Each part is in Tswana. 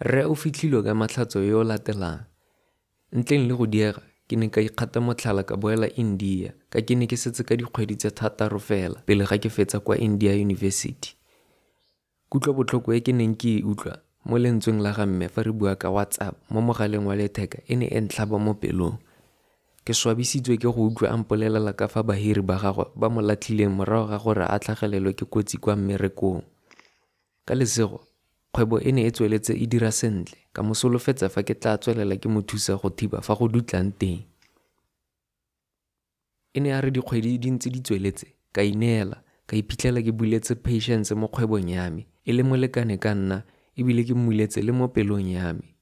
Rre o fitlhilwe ka Matlhatso yo o latelang. Ntleng le go diega, ke ne ka ikgata motlhala ka boela India ka ke ne ke setse ka dikgwedi tse thataro fela pele ga ke fetsa kwa India University. Kutlobotlhoko e ke neng ke e utlwa mo lentsweng la ga mme fa re bua ka WhatsApp mo mogaleng wa letheka e ne e ntlhaba mo pelong. Ke swabisitswe ke go utlwa a mpolelela ka fa bahiri ba gagwe ba mo latlhileng morago ga gore a tlhagelelwe ke kotsi kwa mmerekong. Ka lesego, kgwebo e ne e tsweletse e dira sentle, ka mo solofetsa fa ke tlaa tswelela ke mo thusa go thiba fa go dutlang teng. E ne ya re dikgwedi di ntse di tsweletse, ka ineela, ka iphitlhela ke buletse Patience mo kgwebong ya me, e le molekane ka nna e bile ke mmuletse le mo pelong ya me.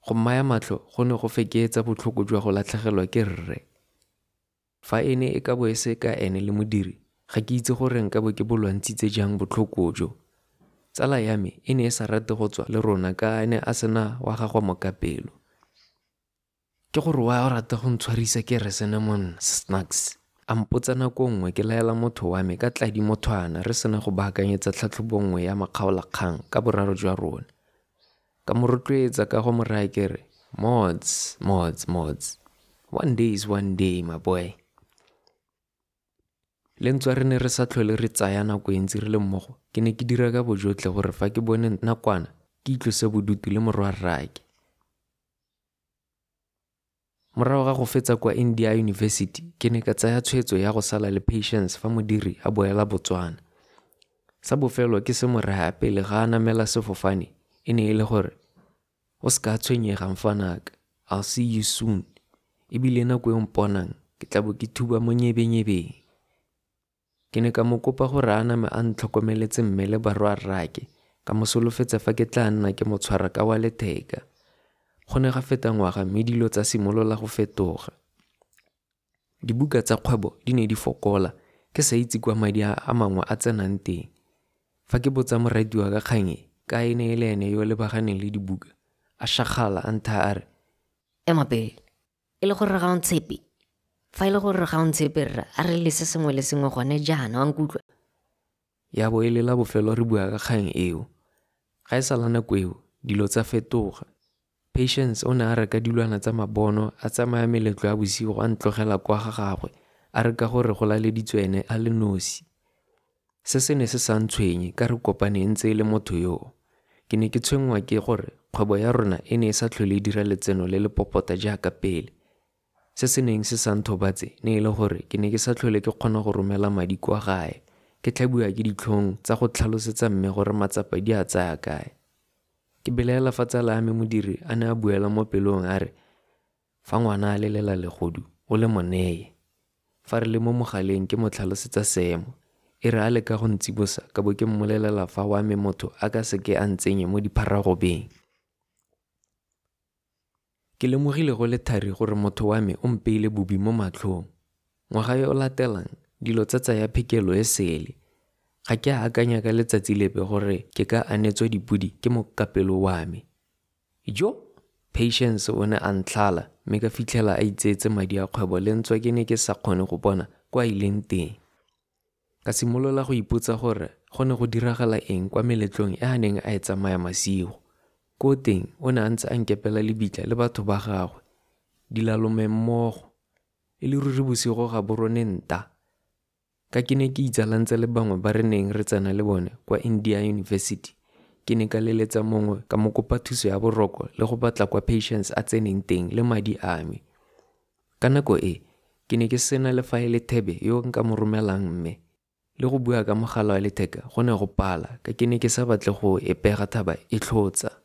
Go mmaya matlho go ne go fekeetsa botlhoko jwa go latlhegelwa ke rre. Fa e ne e ka bo e se ka ene le Modiri, ga ke itse gore nka bo ke bo lwantshitse jang botlhoko jo. Tsala ya me e ne e sa rate go tswa le rona ka a ne a se na wa gagwe mokapelo. Ke gore why o rata go ntshwarisa ke re sena monna, Snacks? A mpotsa nako nngwe ke laela motho wa me ka tladi mothwana re sena go baakanyetsa tlhatlhobo nngwe ya makgaolakgang ka boraro jwa rona. Ka mo rotloetsa ka go mo raya ke re, Mods, mods, mods. One day is one day, my boy. Le ntswa re ne re sa tlhole re tsaya nako e ntsi re le mmogo, ke ne ke dira ka bojotlhe gore fa ke bone nakwana ke itlose bodutu le morwarraake. Morago ga go fetsa kwa India University, ke ne ka tsaya tshwetso ya go sala le Patience fa Modiri a boela Botswana. Sa bofelo ke se mo raya pele ga a namela sefofane e ne e le gore, O se ka tshwenyega mfanaka, I'll see you soon. E bile nako e o mponang ke tla bo ke thuba mo nyebenyebeng. Ke ne ka mo kopa gore a name a ntlhokomeletse mme le barwarraake, ka mo solofetsa fa ke tlaa nna ke mo tshwara ka wa letheka. Go ne ga feta ngwaga mme dilo tsa simolola go fetoga. Dibuka tsa kgwebo di ne di fokola, ke sa itse kwa madi a a mangwe a tsenang teng. Fa ke botsa moratiwa ka kgang e, ka e ne e le ene yo o lebaganeng le dibuka, a šakgala a nthaya a re, Ema pele. E le gore ga o ntshepe? Fa e le gore ga o ntshepe rra, a re lese sengwe le sengwe gone jaana, wa nkutlwa? Ya bo e le la bofelo re bua ka kgang eo. Ga e sala nako eo, dilo tsa fetoga. Patience o ne a reka dilwana tsa mabono, a tsamaya meletlo ya bosigo a ntlogela kwa ga gagwe, a re ka gore go laleditswe ene a le nosi. Se se ne se sa ntshwenye ka re kopane e ntse e le motho yoo. Ke ne ke tshwenngwa ke gore kgwebo ya rona e ne e sa tlhole e dira letseno le le popota jaaka pele. Se se neng se sa nthobatse ne e le gore ke ne ke sa tlhole ke kgona go romela madi kwa gae, ke tlhabiwa ke ditlhong tsa go tlhalosetsa mme gore matsapa di a tsaya kae. Ke belaela fa tsala ya me Modiri a ne a buela mo pelong a re, Fa ngwana a lelela legodu, o le mo neye. Fa re le mo mogaleng ke mo tlhalosetsa seemo. E re a leka go ntsibosa ka bo ke mmolelela fa wa me motho a ka se ke a ntsenye mo dipharagobeng. Ke lemogile go le thari gore motho wa me o mpeile bobi mo matlhong. Ngwaga yo o latelang, dilo tsa tsaya phekelo e sele. Ga ke a akanya ka letsatsi lepe gore ke ka anetswa dipodi ke mokapelo wa me. Ijo! Patience o ne a ntlhala mme ka fitlhela a itseetse madi a kgwebo le ntswa ke ne ke sa kgone go bona kwa a ileng teng. Ka simolola go ipotsa gore go ne go diragala eng kwa meletlong e a neng a e tsamaya masigo. Kooteng o ne a ntse a nkepela lebitla le batho ba gagwe, dilalomemmogo. E le ruri bosigo ga bo rone nta. Ka ke ne ke itsalantse le bangwe ba re neng re tsena le bone kwa India University, ke ne ka leletsa mongwe ka mo kopa thuso ya boroko le go batla kwa Patience a tseneng teng le madi a me. Ka nako e, ke ne ke sena le fa e le thebe yo nka mo romelang mme le go bua ka mogala wa letheka go ne go pala ka ke ne ke sa batle go e pega thaba e tlhotsa.